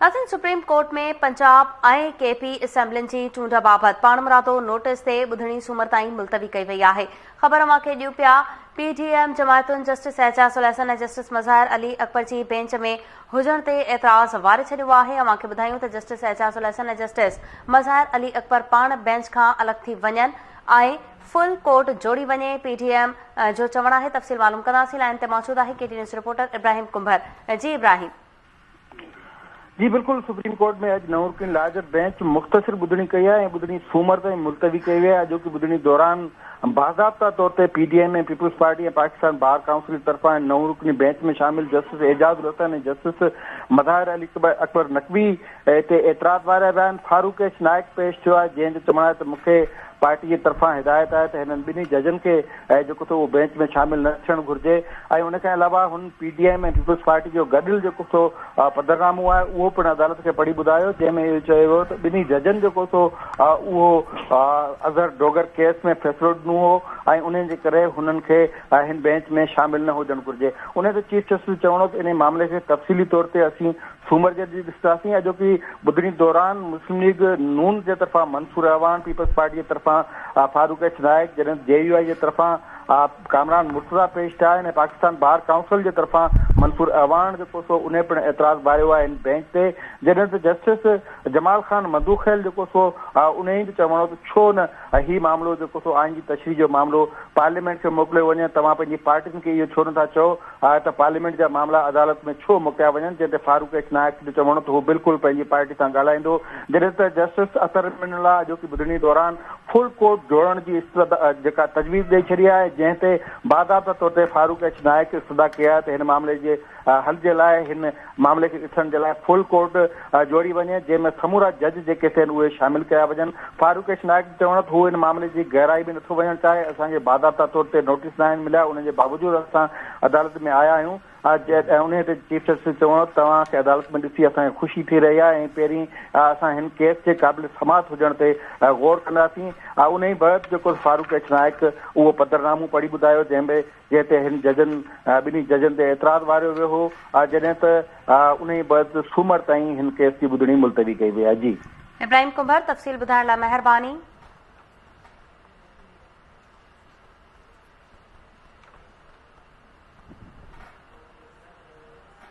ناظرين supreme court ۾ Punjab ۽ ڪي P اسيمبلين جي چونڊ بابت پاڻمرادو نوٽيس تي ٻڌڻي سومر تائين ملتوي ڪئي وئي آهي. خبر اوهان کي ڏيون پيا پي ڊي ايم جماعتن جسٽس اعجاز الحسن ۽ جسٽس مظاهر علي اڪبر جي بينچ ۾ هجڻ تي اعتراض واري ڇڏيو آهي. اوهان کي ٻڌايون ته جسٽس اعجاز الحسن ۽ جسٽس مظاهر علي اڪبر پاڻ بينچ کان الڳ ٿي وڃن ۽ فل ڪورٽ جوڙي وڃي پي ڊي ايم جو چوڻ آهي. تفصيل معلوم ڪنداسين لائين تي موجود آهي K T news reporter Ibrahim Kumbhar جي ابراهيم. جي بلڪل سپريم ڪورٽ ۾ اڄ نو رڪني لارجر بينچ مختصر ٻڌڻي ڪئي آهي ۽ ٻڌڻي سومر تائين ملتوي ڪئي وئي آهي اڄوڪي ٻڌڻي دوران باضابطا طور تي P D M ۽ peoples party ۽ Pakistan bar council جي طرفان نو رڪني بينچ ۾ شامل جسٽس اعجاز الحسن ۽ جسٽس مظاهر علي اڪبر نقوي تي اعتراض واريا ويا آهن فاروق ايڇ نائڪ پيش ٿيو آهي جنهن جو چوڻ آهي ته مون کي پارٽي جي طرفان هدايت آهي ته هنن ٻنهي ججن کي جيڪو سو اهو بينچ ۾ شامل نه ٿيڻ گهرجي ۽ ان کان علاوه هن P D M ۽ peoples party جو گڏيل جيڪو سو پڌرنامو آهي اهو پڻ عدالت کي پڙهي ٻڌايو جنهن ۾ اهو چيو ويو ته ٻنهي ججن جيڪو سو اهو اظهر ڊوگر ڪيس ۾ فيصلو ڏنو هو ۽ انهي جي ڪري هنن کي هن بينچ ۾ شامل نه هجڻ گهرجي. انهي تي چيف جسٽس جو چوڻ هو ته انهي معاملي کي تفصيلي طور تي اسين سومر جي ڏينهن ڏسنداسين. اڄوڪي ٻڌڻي دوران مسلم ليگ نون جي طرفان منصور اعواڻ، پيپلز پارٽي جي طرفان فاروق ايڇ نائيڪ، جڏهن ته جي يو آء جي طرفان ڪامران مرتضيٰ پيش ٿيا آهن ۽ پاڪستان بار ڪائونسل جي طرفان منصور اعواڻ جيڪو سو انهي پڻ اعتراض واريو آهي هن بينچ تي، جڏهن ته جسٽس جمال خان مندوخيل جيڪو سو انهي جو چوڻ هو ته ڇو نه هي معاملو جيڪو سو آئين جي تشريح جو معاملو پارليامينٽ کي موڪليو وڃي، توهان پنهنجي پارٽين کي اهو ڇو نٿا چئو آهي ته پارليامينٽ جا معاملا عدالت ۾ ڇو موڪليا وڃن، جنهن تي فاروق ايڇ نائڪ جو چوڻ هو ته هو بلڪل پنهنجي پارٽي سان ڳالهائيندو، جڏهن ته جسٽس اطهر من الله اڄوڪي ٻڌڻي دوران فل ڪورٽ جوڙڻ جي استدعا جيڪا تجويز ڏئي ڇڏي آهي، جنهن تي باضابطا طور تي فاروق ايڇ نائڪ استدعا ڪئي آهي ته هن معاملي جي حل جي لاء هن معاملي کي ڏسڻ جي لاء فل ڪورٽ جوڙي وڃي، جنهن ۾ سمورا جج جيڪي ٿين اهي شامل ڪيا وڃن. فاروق ايڇ نائڪ جو چوڻ هو ته هو ان معاملي جي گهرائي ۾ نٿو وڃڻ چاهي، اسان کي باضابطا طور تي نوٽيس ناهن مليا، ان جي باوجود اسان عدالت ۾ آيا آهيون. انهيء تي چيف جسٽس جو چوڻ هو ته توهان کي عدالت ۾ ڏسي اسان کي خوشي ٿي رهي آهي ۽ پهرين اسان هن ڪيس جي قابل سماعت هجڻ تي غور ڪنداسين. انهيء بعد جيڪو فاروق ايڇ نائڪ اهو پڌرنامو پڙهي ٻڌايو، جنهن ۾ جنهن تي هن ججن ٻنهي ججن تي اعتراض واريو ويو هو، جڏهن ته انهيء بعد سومر تائين هن ڪيس جي ٻڌڻي ملتوي ڪئي وئي آهي. جي. ابراهيم ڪنڀر تفصيل ٻڌائڻ لاء مهرباني.